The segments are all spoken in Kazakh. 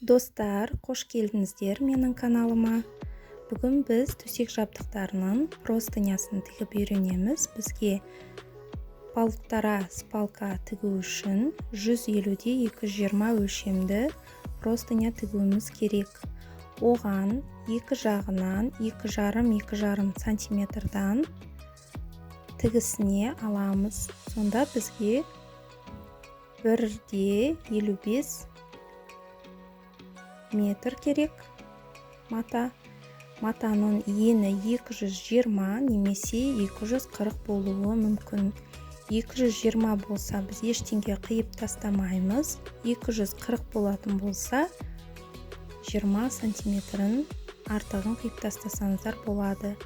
Достар, қош келдіңіздер менің каналыма. Бүгін біз төсек жабдықтарының простынясын тігіп үйренеміз. Бізге полтора спалка тігу үшін 150-де 220 өлшемді простыня тігуіміз керек. Оған екі жағынан 2,5-2,5 сантиметрдан тігісіне аламыз. Сонда бізге 1,55 метр керек мата. Матаның ені 220 немесе 240 болуы мүмкін. 220 болса, біз ештеңе қиып тастамаймыз. 240 болатын болса, 20 сантиметрін артығын қиып тастасаңыздар болады.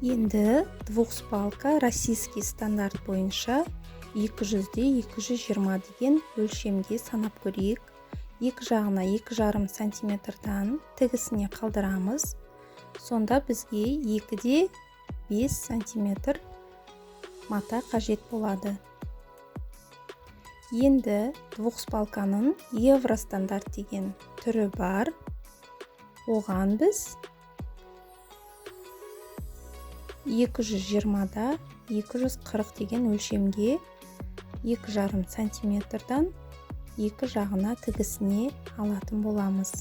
Енді двухспалка российский стандарт бойынша 200-де 220 деген өлшемге санап көрейік. Екі жағына 2,5 сантиметрдан тігісіне қалдырамыз. Сонда бізге 2,5 сантиметр мата қажет болады. Енді двухспалканың евростандарт деген түрі бар. Оған біз 220-да 240 деген өлшемге 2,5 сантиметрдан екі жағына тігісіне алатын боламыз.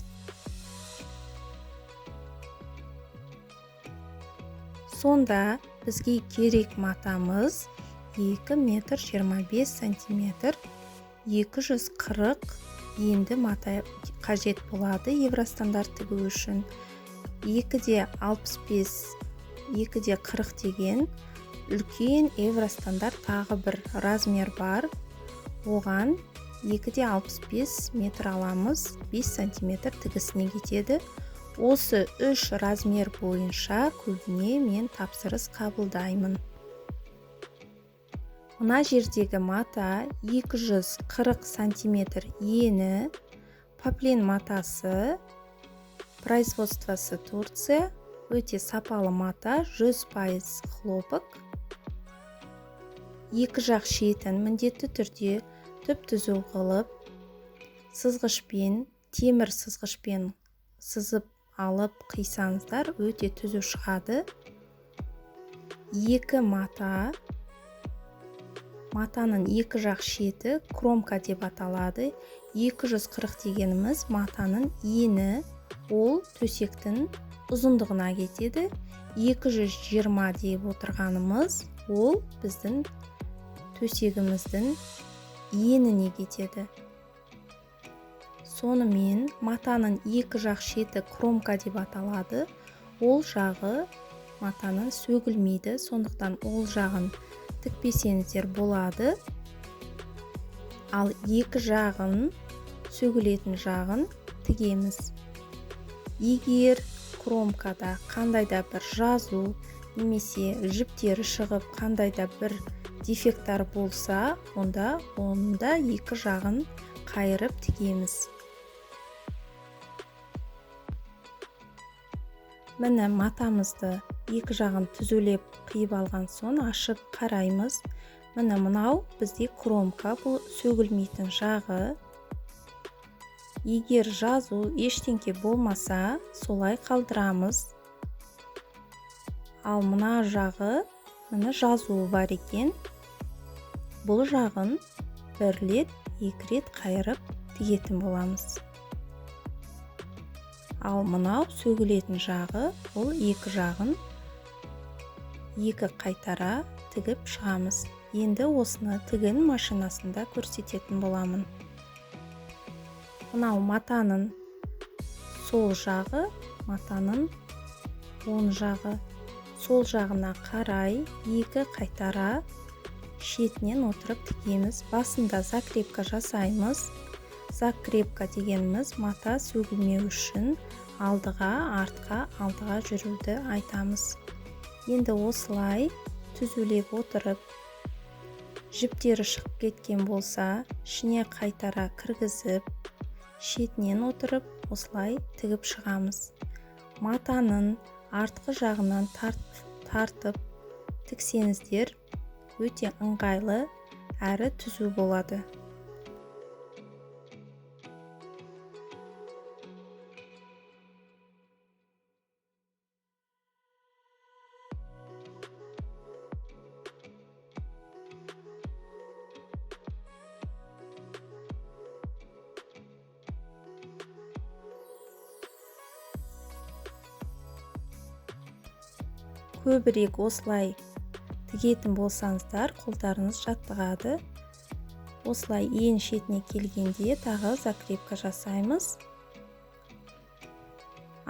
Сонда бізге керек матамыз 2 метр 25 сантиметр 240 енді мата қажет болады евростандарт тігу үшін. 2,65, 2,40 деген үлкен евростандарт тағы бір размер бар. Оған 2,65 метр аламыз, 5 сантиметр тігісіне кетеді. Осы үш размер бойынша көбіне мен тапсырыс қабылдаймын. Мына жердегі мата 240 сантиметр ені, поплин матасы, производствосы Турция, өте сапалы мата, 100% хлопок. Екі жақ шетін міндетті түрде түп-түзу қылып, сызғышпен, темір сызғышпен сызып алып қисаңыздар, өте түзу шығады. Екі мата, матаның екі жақ шеті кромка деп аталады. 240 дегеніміз матаның ені, ол төсектің ұзындығына кетеді. 220 деп отырғанымыз ол біздің төсегіміздің еніне кетеді. Сонымен матаның екі жақ шеті кромка деп аталады. Ол жағы матаның сөгілмейді, сондықтан ол жағын тікпесеңіздер болады. Ал екі жағын, сөгілетін жағын тігеміз. Егер кромкада қандай да бір жазу немесе жіптері шығып, қандай да бір дефекттар болса, онда екі жағын қайырып тігеміз. Міне матамызды екі жағын түзулеп қиып алған соң ашып қараймыз. Міне мынау бізде кромка, бұл сөгілмейтін жағы. Егер жазу ештеңке болмаса, солай қалдырамыз. Ал мына жағы, міне жазуы бар екен. Бұл жағын бір рет, екі рет қайырып тігетін боламыз. Ал мынау сөгілетін жағы, бұл екі жағын екі қайтара тігіп шығамыз. Енді осыны тігін машинасында көрсететін боламын. Мынау матаның сол жағы, матаның оң жағы. Сол жағына қарай екі қайтара шетінен отырып тігеміз. Басында закрепка жасаймыз. Закрепка дегеніміз мата сөгілмеу үшін алдыға, артқа, алдыға жүруді айтамыз. Енді осылай түзулеп отырып, жіптері шығып кеткен болса, ішіне қайтара кіргізіп, шетінен отырып осылай тігіп шығамыз. Матаның артқы жағынан тартып тіксеңіздер өте ыңғайлы әрі түзу болады. Көбірек осылай тігетін болсаңыздар, қолдарыңыз жаттығады. Осылай ең шетіне келгенде тағы закрепка жасаймыз.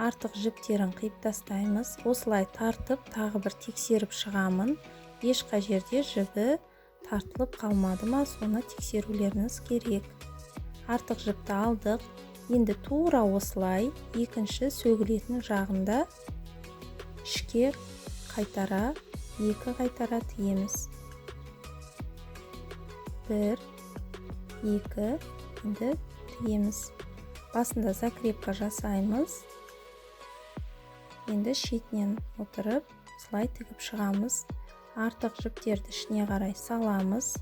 Артық жіптерін қиып тастаймыз. Осылай тартып тағы бір тексеріп шығамын. Ешқай жерде жібі тартылып қалмады ма, соны тексерулеріңіз керек. Артық жіпті алдық. Енді тура осылай екінші сөгілетін жағында ішке қайтара, екі қайтара тігеміз. 1, 2, енді тігеміз. Басында закрепка жасаймыз. Енді шетінен отырып осылай тігіп шығамыз. Артық жіптерді ішіне қарай саламыз.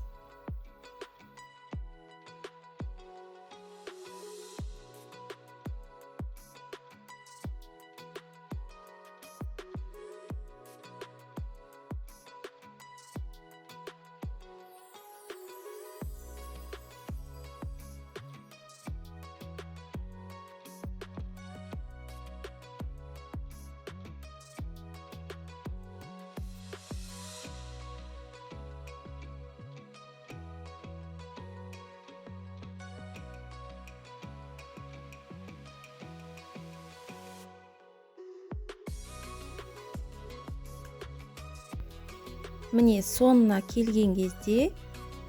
Міне, соңына келген кезде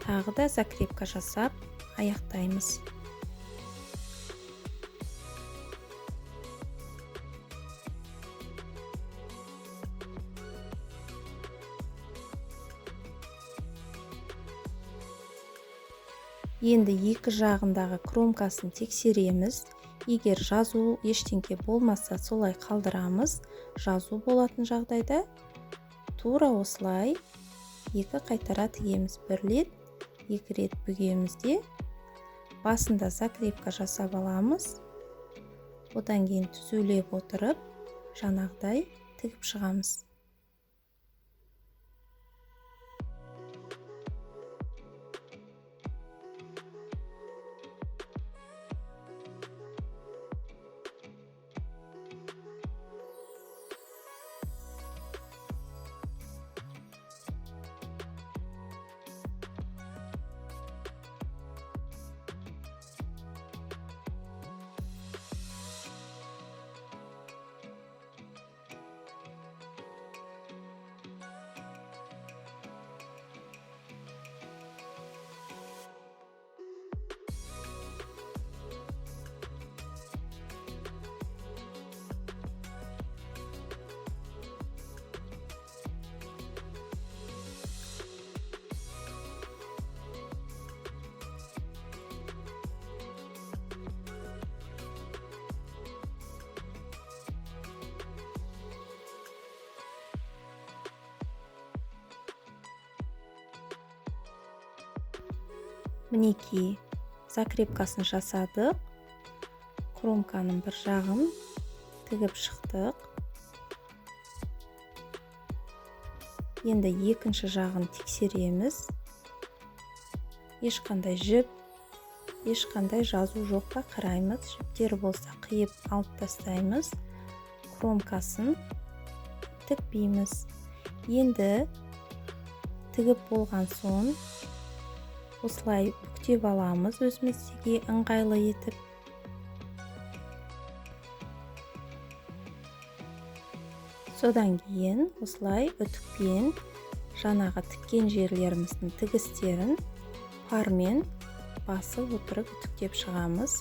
тағы да закрепка жасап аяқтаймыз. Енді екі жағындағы кромкасын тексереміз. Егер жазу ештеңке болмаса, солай қалдырамыз. Жазу болатын жағдайда тура осылай екі қайтара тігеміз. Бір рет, екі рет бүгеміз де, басында закрепка жасап аламыз. Одан кейін түзулеп отырып, жаңағыдай тігіп шығамыз. Мінекей, закрепкасын жасадық. Кромканың бір жағын тігіп шықтық. Енді екінші жағын тексереміз. Ешқандай жіп, ешқандай жазу жоқ па қараймыз. Жіптері болса қиып алып тастаймыз. Кромкасын тікпейміз. Енді тігіп болған соң осылай бүктеп аламыз өзімізге ыңғайлы етіп. Содан кейін осылай үтікпен жаңағы тіккен жерлеріміздің тігістерін пармен басып отырып үтіктеп шығамыз.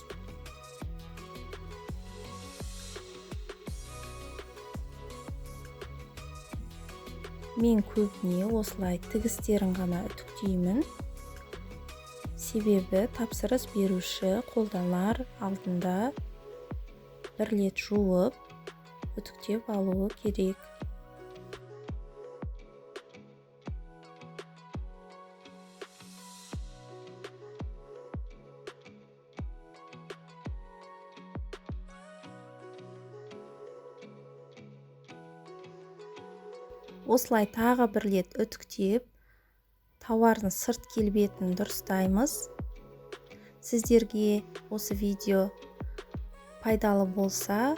Мен көбіне осылай тігістерін ғана үтіктеймін. Себебі тапсырыс беруші қолданар алдында бір рет жуып, үтіктеп алуы керек. Осылай тағы бір рет үтіктеп, тауардың сырт келбетін дұрыстаймыз. Сіздерге осы видео пайдалы болса,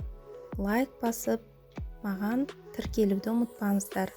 лайк басып, Маған тіркелуді ұмытпаңыздар.